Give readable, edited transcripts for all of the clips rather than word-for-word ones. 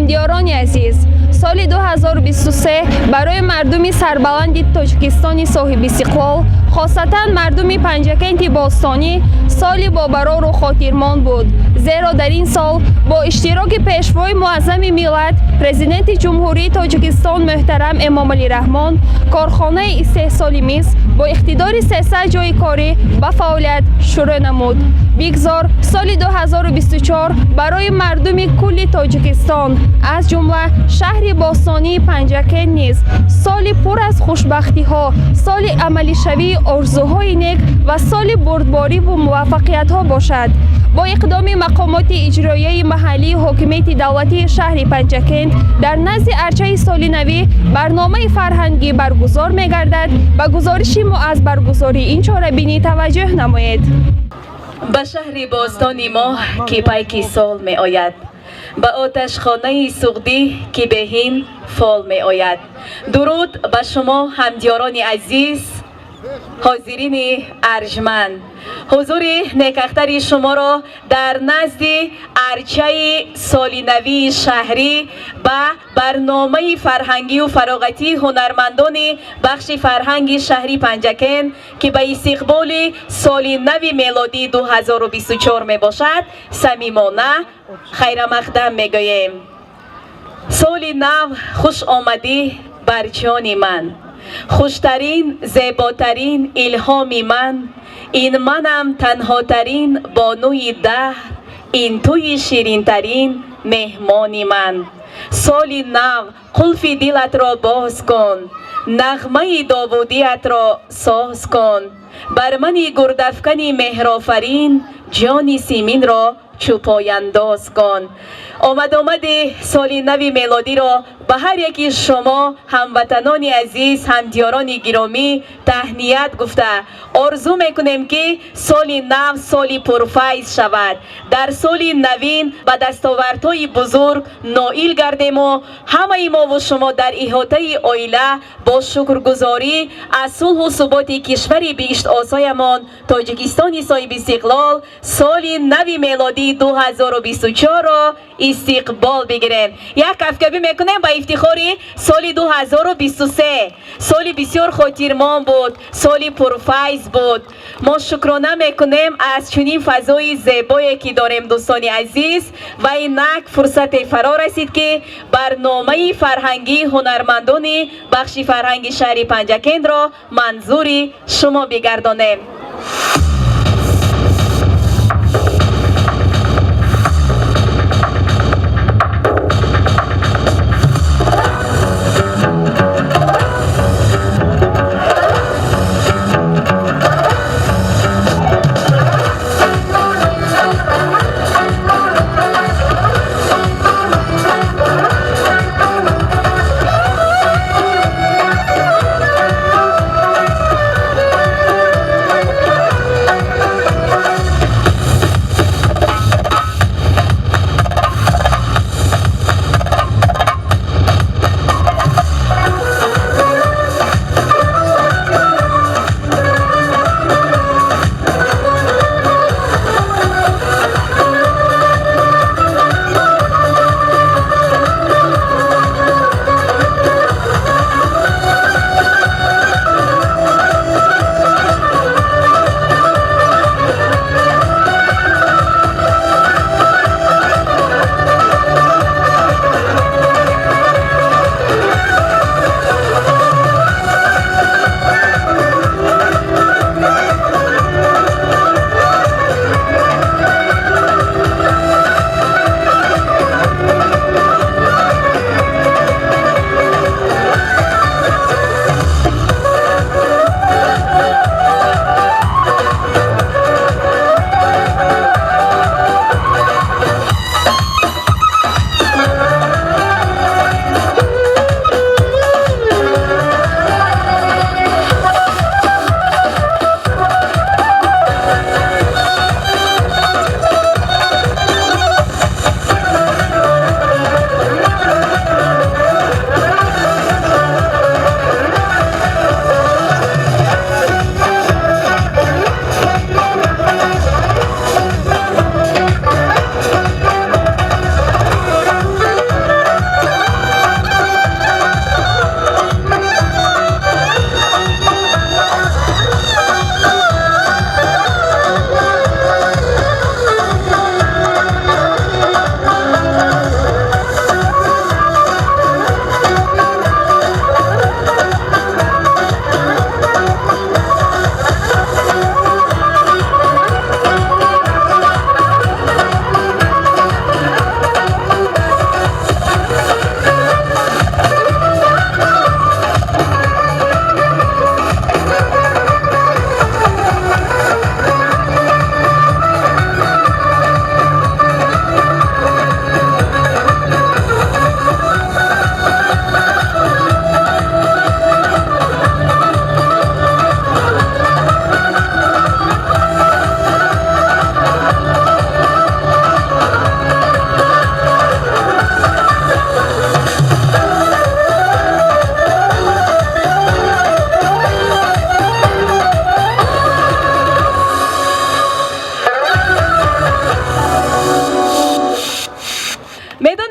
Ҳамдиёрони азиз, соли 2023 барои мардуми сарбаланди Тоҷикистони соҳибистиқлол, хосатан мардуми Панҷакенти бостонӣ, соли бобарору хотирмон буд. Зеро дар ин сол бо иштироки Пешвои Муаззами миллат, Президенти Ҷумҳурии Тоҷикистон муҳтарам Эмомалӣ Раҳмон, корхонаи истеҳсоли мис бо иқтидори 300 ҷойи корӣ ба фаъолият шурӯъ намуд. Бигзор соли 2024 барои мардуми кулли Тоҷикистон, аз ҷумла шаҳри бостонии Панҷакент низ соли пур аз хушбахтиҳо, соли амалишавии орзуҳои нек ва соли бурдбориву муваффақиятҳо бошад. Бо иқдоми мақомоти иҷроияи маҳаллии ҳокимияти давлатии шаҳри Панҷакент дар назди арчаи соли навӣ барномаи фарҳангӣ баргузор мегардад. Ба гузориши мо аз баргузории ин чорабинӣ таваҷҷӯҳ намоед. Ба шаҳри бостони мо, ки пайки сол меояд, ба оташхонаи суғдӣ, ки беҳин фол меояд, дуруд ба шумо, ҳамдиёрони азиз, ҳозирини арҷманд. Ҳузури некахтари шуморо дар назди арчаи солинавии шаҳрӣ ба барномаи фарҳангию фароғатии ҳунармандони бахши фарҳанги шаҳри Панҷакент, ки ба истиқболи соли нави мелодии 2024 мебошад, самимона хайрамақдам мегӯем. Соли нав хуш омадӣ бар ҷони ман, хуштарин, зеботарин илҳоми ман. Ин манам, танҳотарин бонуи даҳр, ин туи ширинтарин меҳмони ман. Соли нав, қулфи дилатро боз кун, нағмаи довудиятро соз кун, бар мани гурдафкани меҳрофарин ҷони симинро чӯпояндоз кун. Омадомади соли нави мелодиро ба ҳар яки шумо, ҳамватанони азиз, ҳамдиёрони гиромӣ, таҳният гуфта орзу мекунем, ки соли нав соли пурфайз шавад, дар соли навин ба дастовардҳои бузург ноил гардему ҳамаи мову шумо дар иҳотаи оила бо шукргузорӣ аз сулҳу суботи кишвари биҳиштосоямон Тоҷикистони соҳибистиқлол соли нави мелодии 2024-ро истиқбол бигирем. Як кафкабӣ мекунем ба ифтихори соли 2023. Соли бисёр хотирмон буд, соли пурфайз буд. Мо шукрона мекунем аз чунин фазои зебое, ки дорем, дӯстони азиз. Ва инак фурсате фаро расид, ки барномаи фарҳангии ҳунармандони бахши фарҳанги шаҳри Панҷакентро манзури шумо бигардонем.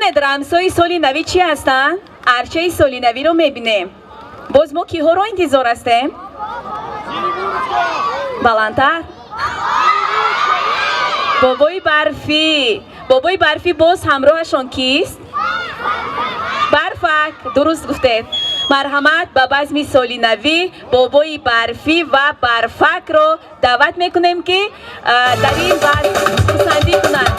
Бубинед, рамзҳои соли навӣ чӣ ҳастанд? Арчаи соли навиро мебинем. Боз мо киҳоро интизор ҳастем? Баландтар. Бобои барфӣ. Бобои барфӣ боз ҳамроҳашон кист? Барфак. Дуруст гуфтед. Марҳамат, ба базми соли навӣ бобои барфӣ ва барфакро даъват мекунем, ки дар ин базм хурсандӣ кунанд.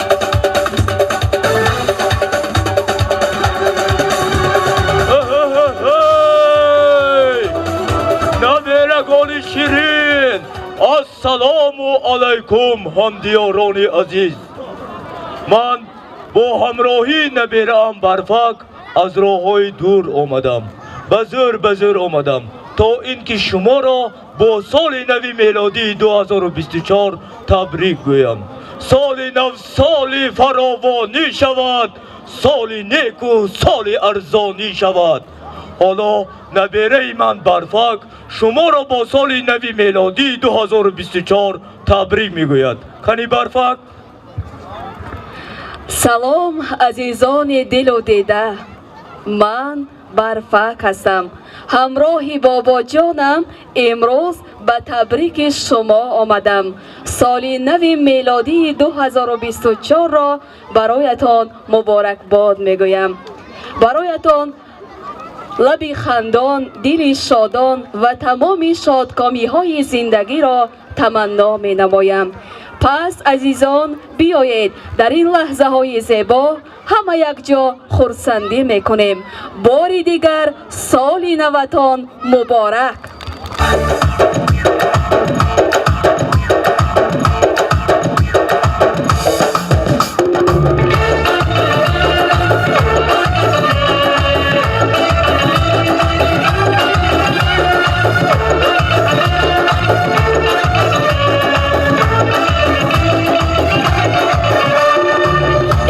Наберагони ширин, ассалому алайкум, ҳамдиёрони азиз. Ман бо ҳамроҳии набераам Барфак аз роҳҳои дур омадам. Ба зӯр ба зӯр омадам, то ин ки шуморо бо соли нави мелодии 2024 табрик гӯям. Соли нав соли фаровонӣ шавад, соли неку соли арзонӣ шавад. Ҳоло набераи ман Барфак шуморо бо соли нави мелодии 2024 табрик мегӯяд. Кани, Барфак? Салом, азизони дилу дида. Ман Барфак ҳастам. Ҳамроҳи бобоҷонам имрӯз ба табрики шумо омадам. Соли нави мелодии 2024-ро бароятон муборакбод мегӯям. Бароятон лаби хандон, дили шодон ва тамоми шодкомиҳои зиндагиро таманно менамоям. Пас, азизон, биёед, дар ин лаҳзаҳои зебо ҳама якҷо хурсандӣ мекунем. Бори дигар соли наватон муборак.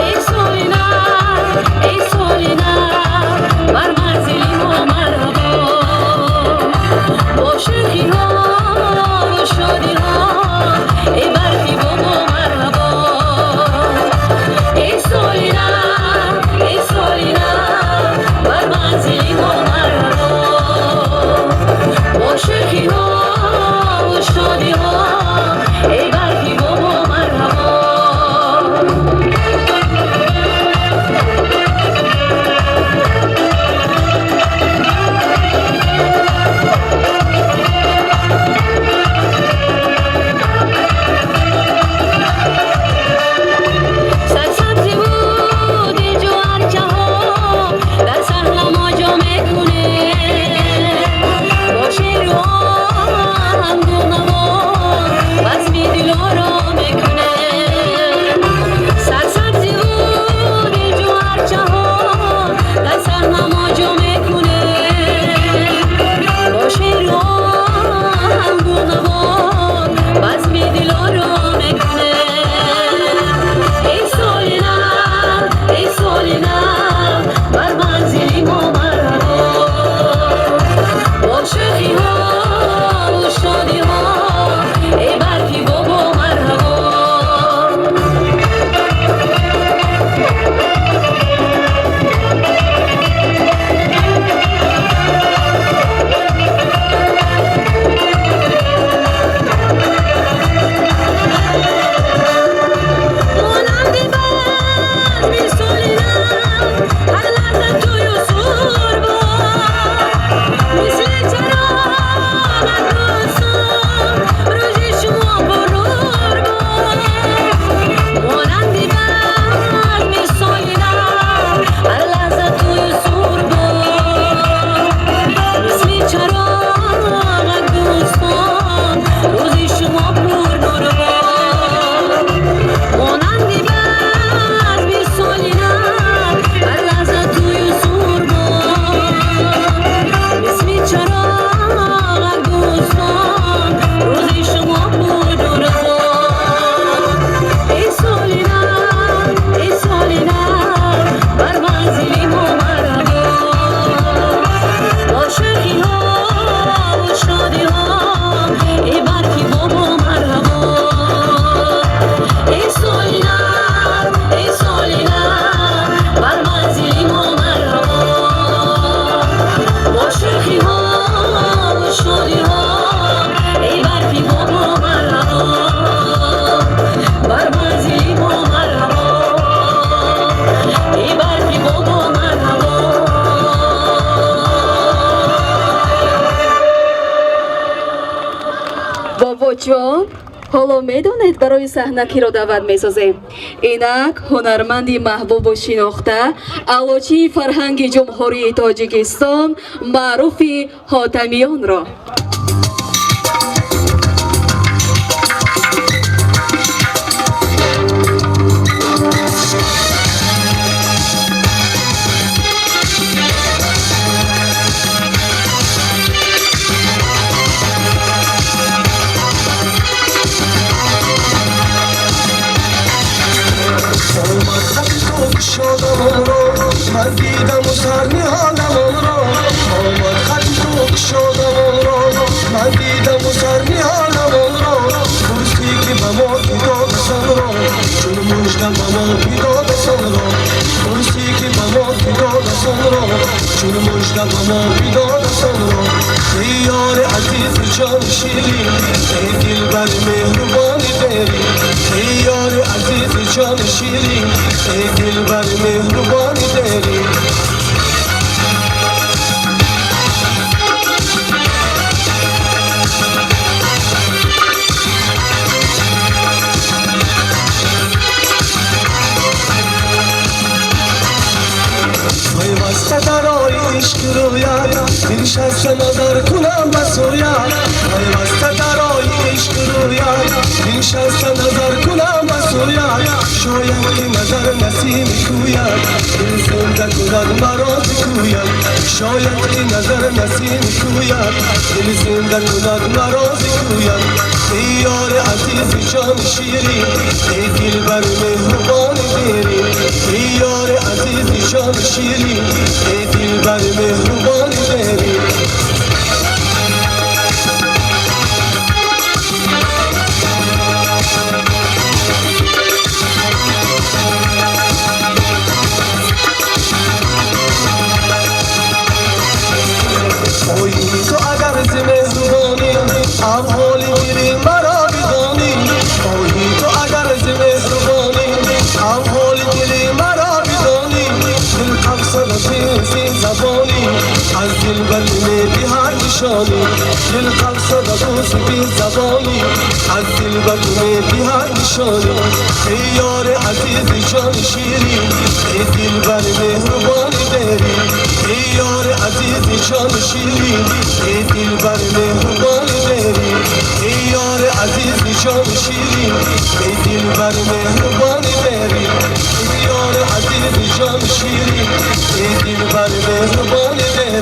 Эй соли нав, эй соли нав, бар манзили мо марҳабо. Бо шӯхиҳо. Ҷон, ҳоло медонед, барои саҳна киро даъват месозем? Инак, ҳунарманди маҳбубу шинохта, аълочии фарҳанги Ҷумҳурии Тоҷикистон, Маъруфи Ҳотамиёнро. من دیدم و سر نهادم آن را، آمد خط تو گشادم آن را، من دیدم و سر نهادم آن را، پرسی که به ما بیداد سان را، چون مژده به ما بیداد سان را، پرسی که به ما بیداد سان را، چون مژده به ما بیداد سان را. ای یار عزیز جان شیرین، ای دلبر مهربان دری، ای یار عزیز جان شیرین، ای دلبر مهربان دری. پیوسته درای عشق روید، بنشسته نظر کنم به سویت، پیوسته درای عشق روید، بنشسته نظر کنم به سویت، شاید که نظر نسیم کوید، دل زنده کند مرا ز کویت، شاید که نظر نسیم کوید، دل زنده کند مرا ز کویت. ای یار عزیز جان شیرین، ای دلبر مهربان دیرین، ای یار عزیز جان شیرین، ای دلبر مهربان دیرین. تو اگر ز مهربانی احوال دل مرا بدانی، خواهی تو اگر ز مهربانی احوال دل مرا بدانی، دل قفصد زی زبانی از دلبر میدهد نشانی، دل قفصد بی زبانی از دلبر میدهد نشانی. ای یار عزیز جان شیرین، ای دلبر مهربان دری، ای یار عزیز جان شیرین، ای دلبر مهربان دری، ای یار عزیز جان شیرین، ای دلبر مهربان دری، ای یار عزیز جان شیرین، ای دلبر مهربان دری.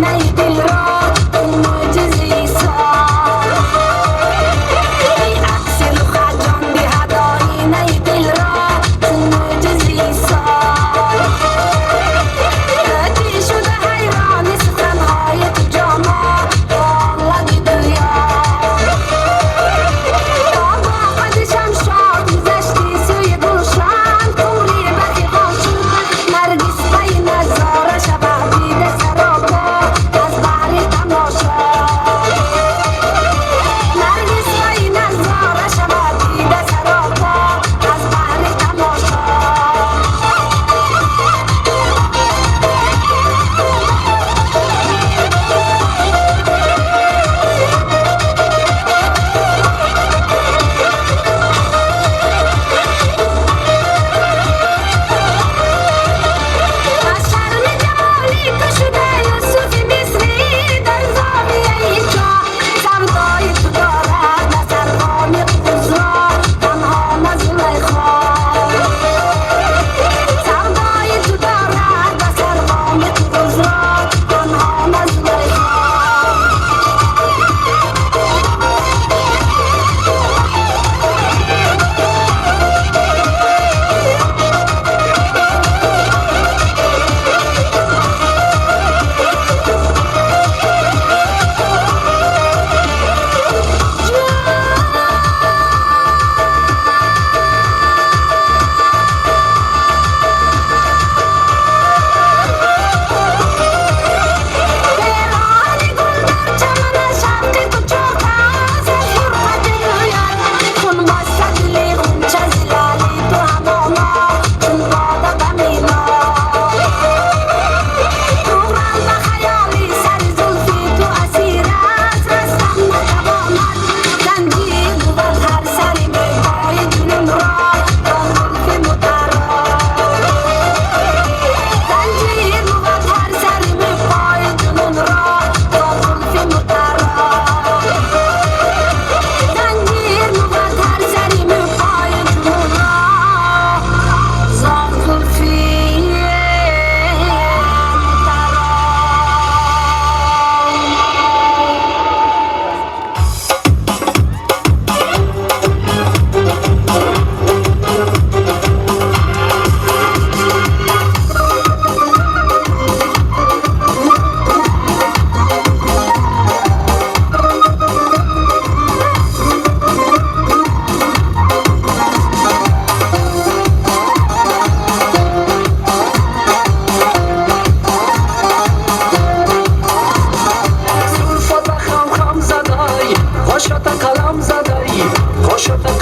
Ай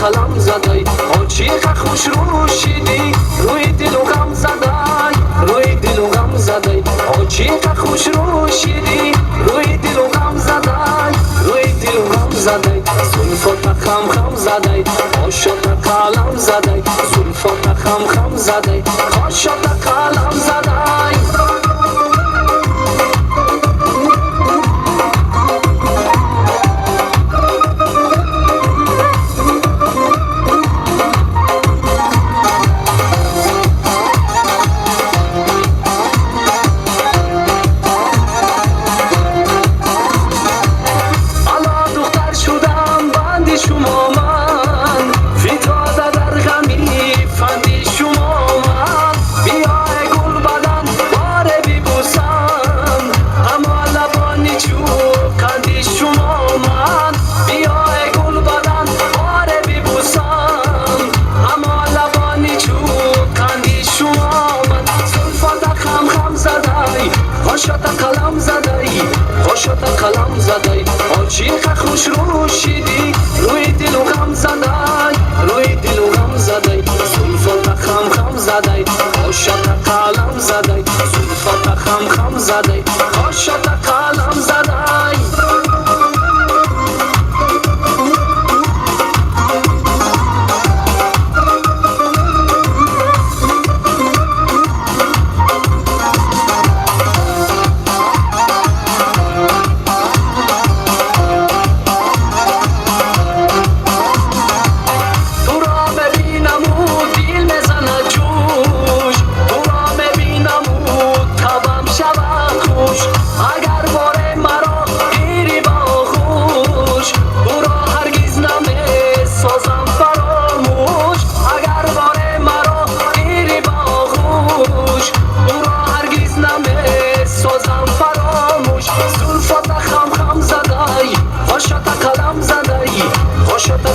қалам задай, очиқа хушрӯ шидӣ, рӯи дилу ғам задай, рӯи дилу ғам задай, очиқа хушрӯ шидӣ, рӯи дилу ғам задай, рӯи дилу ғам задай, зулфота хам хам задай, қошота қалам задай, зулфота хам хам задай, қошота қалам задай. Қошота қалам задай, қошота қалам задай, очиқа хушрӯ шидӣ, рӯи дилу ғам задай, рӯи дилу ғам задай, зулфота хам хам задай, қошота қалам задай, зулфота хам хам задай, қошота қалам задай.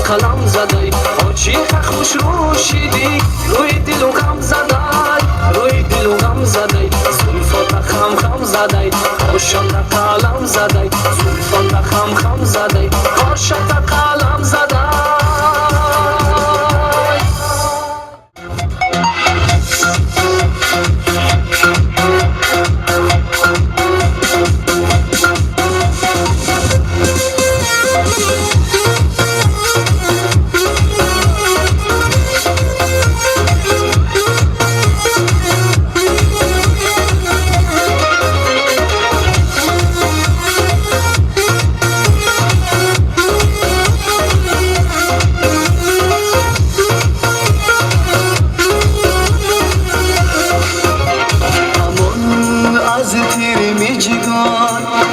Қалам задай, очиқа хушрӯ шидӣ, рӯи дилу ғам задай, рӯи дилу ғам задай, зулфота хам хам задай, қошота қалам задай, зулфота хам хам задай, қошота қалам задай.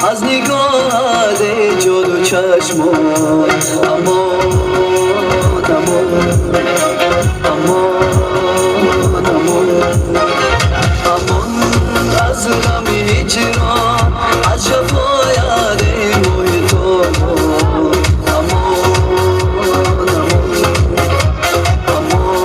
Аз нигоҳ ҷоду чашмон, амон, амон, амон, амон, амон аз ғами ҳиҷрон, аз ҷафои мӯи тобон, амон, амон, амон, амон.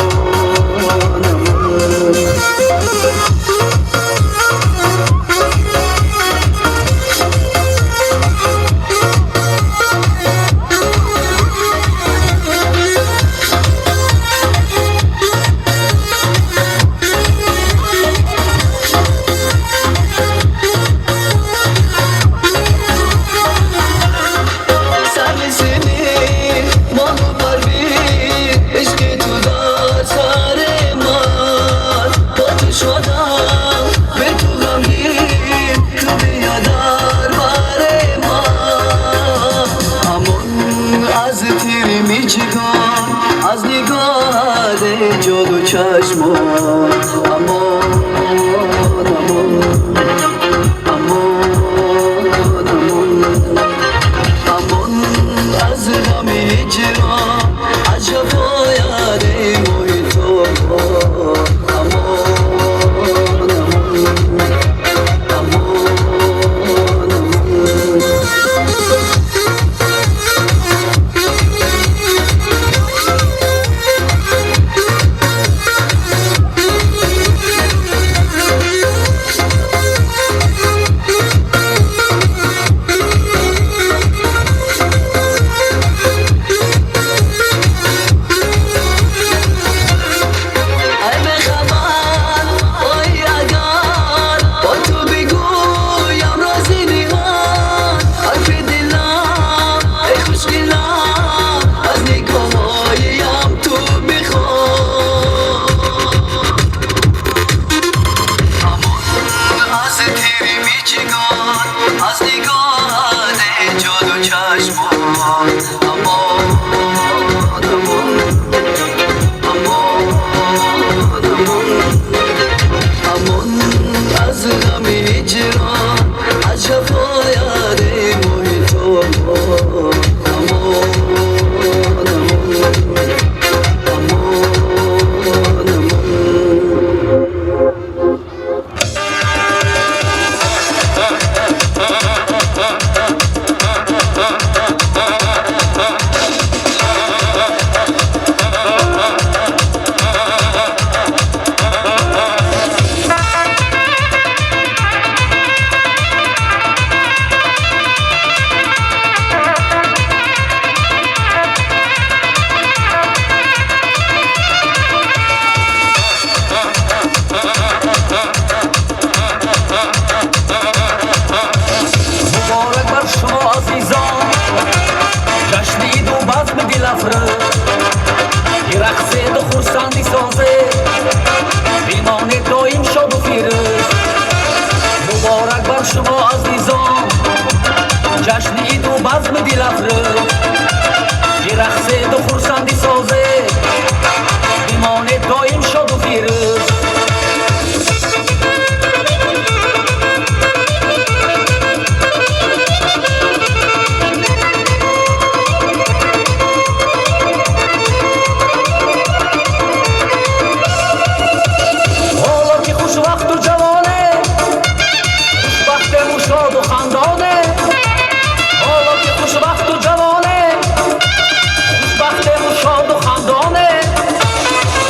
Аз нигоҳ ҷоду чашмон, амон, амон, амон, амон, амон аз ғами ҳиҷрон, аз ҷафои мӯи тобон, амон, амон, амон, амон. Бирақседу хурсандӣ созед, бимонед доим шоду фирӯз. Муборак бар шумо, азизон, ҷашни иду базми дилафрӯз. Бирақседу хурсандӣ созед, бимонед доим шоду фирӯз. Ҳоло ки хушвақту ҷавоне, хушбахтему шоду хандоне. Ҳоло ки хушвақту ҷавоне, хушбахтему шоду хандоне.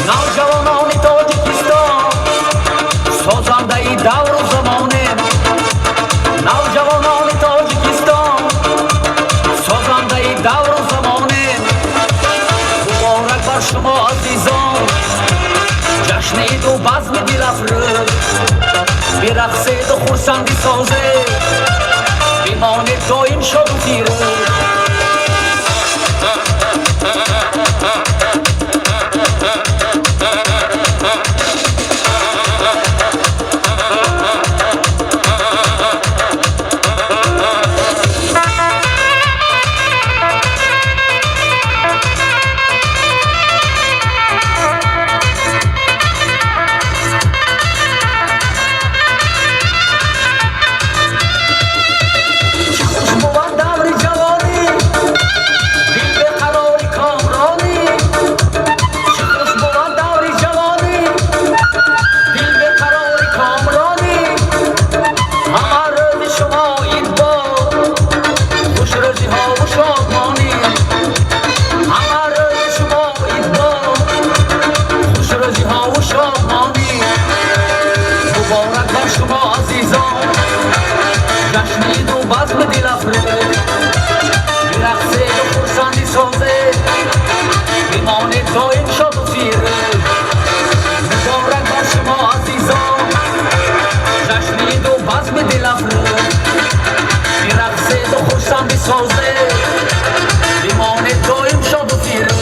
Навҷавонони Тоҷикистон, созандаи давру замонем. Навҷавонони Тоҷикистон, созандаи давру замонем. Муборак бар шумо, азизон, ҷашни иду базми дилафрӯз. Бирақседу хурсандӣ созед, бимонед доим шоду фирӯз. Хуш бувад даври ҷавонӣ, дил беқарори комронӣ. Чӣ хуш бувад даври ҷавонӣ, дил беқарори комронӣ. Ҳама рӯзи шумо ид бод, хушрӯзиҳову шодмонӣ. Ҳама рӯзи шумо ид бод, хушрӯзиҳову шодмонӣ. Муборак бар шумо, азизон, ҷашни иду базми дилафрӯз. Бирақседу хурсандӣ созед, бимонед доим шоду фирӯз. Муборак бар шумо, азизон, ҷашни иду базми дилафрӯз. Бирақседу хурсандӣ созед, бимонед доим шоду фирӯз.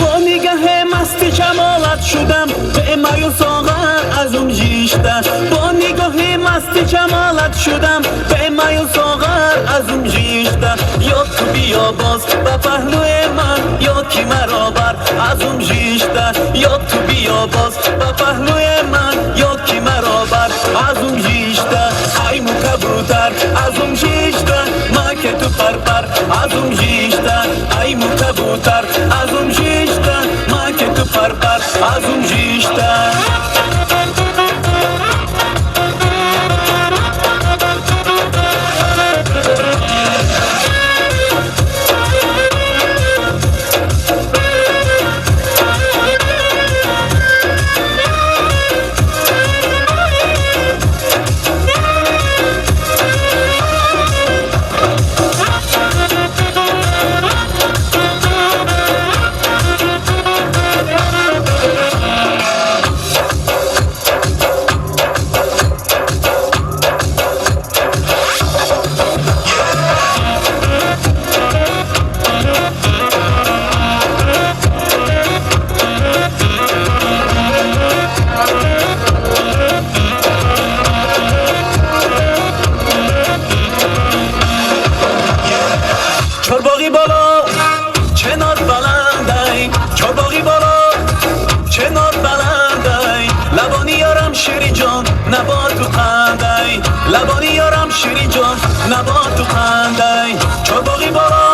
Бо нигаҳи масти ҷамолат шудам бемаю соғар азум ҷишта. Бо нигоҳи масти ҷамолат шудам бемаю соғар азум ҷишта. Ё ту биё боз ба паҳлӯи ман, ё ки маро бар азум ҷишта. Ё ту биё боз ба паҳлӯи ман, ё ки маро бар азум ҷишта. Ай му кабутар азум ҷишта, ма ке ту парпар азум ҷишта. Ай му кабутар азум ҷишта, ма ке ту парпар азум ҷишта. Чорбоғи боло, ченор баландай. Чорбоғи боло, ченор баландай. Лабони ёрам шириҷон, наботу қандай. Лабони ёрам шириҷон, наботу қандай. Чорбоғи боло,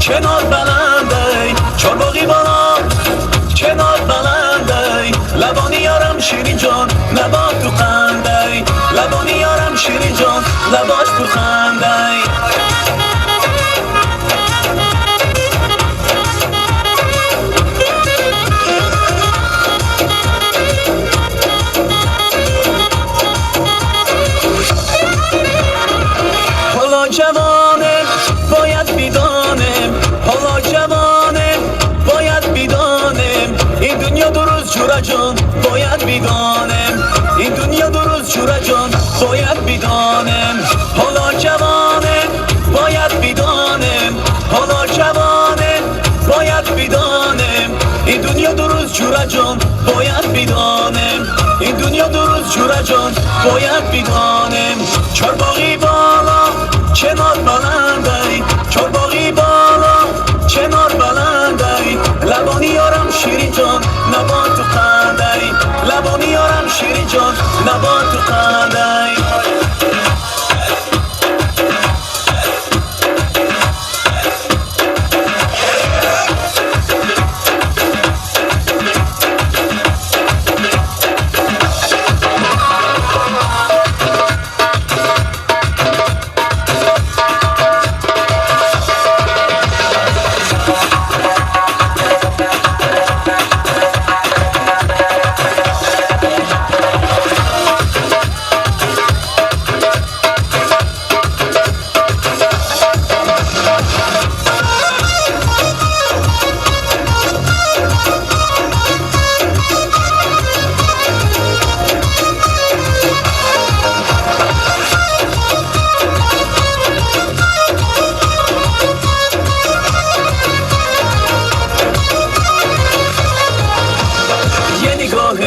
ченор баландай. Чорбоғи боло, ченор баландай. Лабони ёрам шириҷон, наботу қандай. Лабони ёрам шириҷон, лабош пурхандай. جان باید بدانم، این دنیا درست جورا جان باید بدانم، حالا جوانم باید بدانم، حالا جوانم باید بدانم، این دنیا درست جورا جان باید بدانم، این دنیا درست جورا جان باید بدانم. چارباغی بالا چنار بلندی، چارباغی بالا چنار بلندی، لبانی یارم شیرین جان نبات تو قندی، لبانی یارم شیرین جان نبات تو قندی.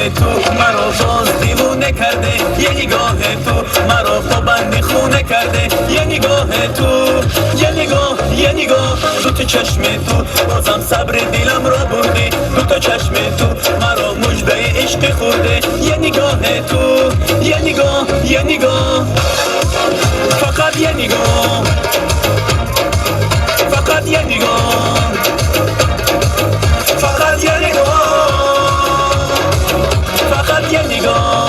تو مرا باز دیوونه کرده، یه نگاه تو مرا با بند خونه کرده، یه نگاه تو، یه نگاه، یه نگاه، دو تا چشم تو بازم صبر دلم را برده، دو تا چشم تو مرا مژده عشق خورده، یه نگاه تو، یه نگاه، یه نگاه، فقط یه نگاه، فقط یه نگاه، فقط یه نگاه، فقط یه نگاه.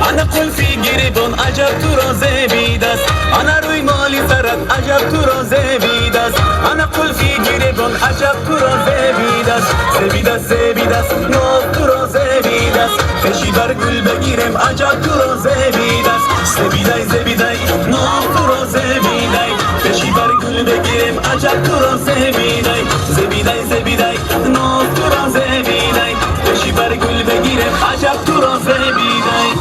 انا قلفی گریبان عجب تو را زیبید است، انا روی مالی سرت عجب تو را زیبید است، انا قلفی گریبان عجب تو را زیبید است، زیبید است، زیبید است، ناز تو را زیبید است، کشی بر گل بگیرم عجب تو را زیبید است، زیبیدای زیبیدای ناز تو را زیبیدای، کشی بر گل بگیرم عجب تو را زیبیدای، زیبیدای زیبیدای ناز تو را زیبیدای، کشی بر گل بگیرم عجب تو را زیبیدای.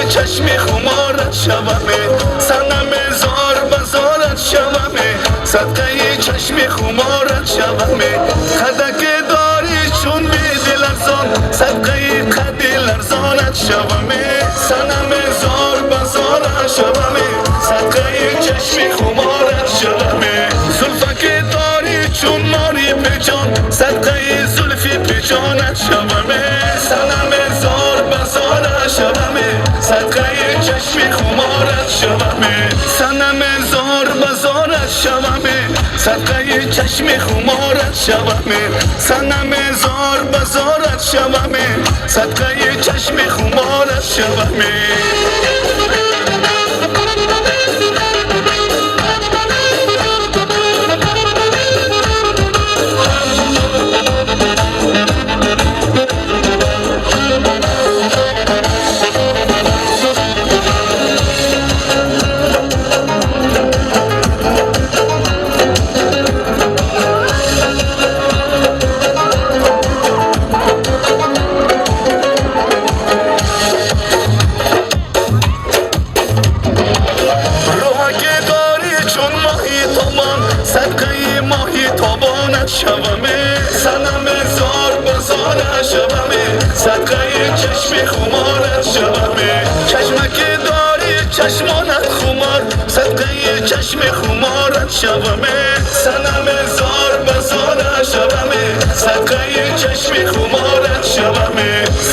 چشم خمارت شومه، صنم زار بزارت شومه، صدقه چشم خمارت شومه، قدک داری چون بی دل ارزان، صدقه قد لرزانت شومه، صنم زار بزارت شومه، صدقه چشم خمارت شومه، زلفک داری چون ماری پیچان، صدقه زلفی پیچانت شومه، صنم زار بزارت شومه، صدقه چشم خمارت شومه، صنم زار بزارت شومه، Садқаи чашми хуморат шавам, санам зор ба зорат шавам, садқаи чашми хуморат шавам. Шавам, санам зор ба зорат шавам, садқаи чашми хуморат шавам. Чашмаки дори чашмонат хумор, садқаи чашми хуморат шавам, санам зор ба зорат шавам, садқаи чашми хуморат шавам,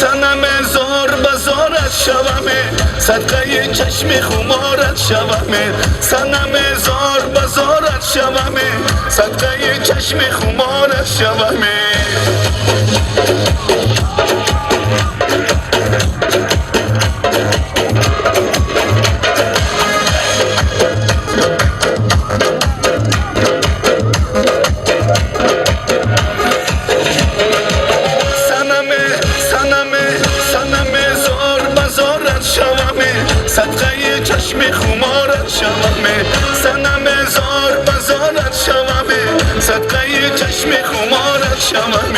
санам зор ба зорат шавам, садқаи чашми хуморат шавам, санам зор ба зорат шавам, садқаи чашми хуморат шавам. Санам, санам, санам зор ба зорат шавам, садқаи чашми хуморат шавам, санам зор ба зорат шавам, садқаи чашми хуморат шавам.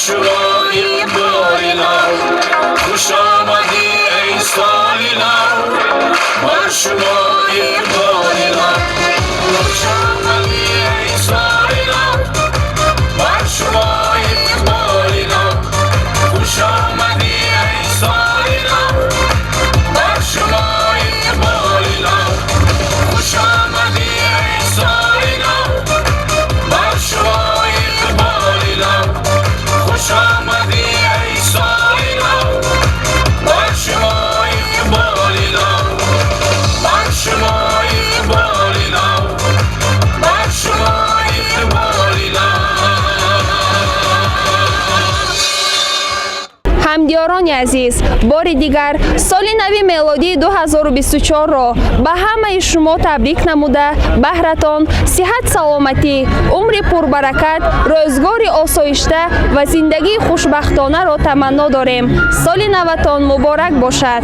Шумо иқболи нав, хуш омадӣ, эй соли нав, бар шумо иқболи нав. Хуш омадӣ, эй соли нав, бар шумо иқболи нав. Хуш омадӣ, эй соли нав, бар шумо иқболи нав. Хуш омадӣ, эй соли нав, бар шумо иқболи нав. Хуш омадӣ, эй соли нав, бар шумо иқболи нав. Бар шумо иқболи нав, бар шумо иқболи нав. Ҳамдиёрони азиз, бори дигар соли нави мелодии 2024-ро ба ҳамаи шумо табрик намуда, баҳратон сиҳат, саломатӣ, умри пурбаракат, рӯзгори осоишта ва зиндагии хушбахтонаро таманно дорем. Соли наватон муборак бошад!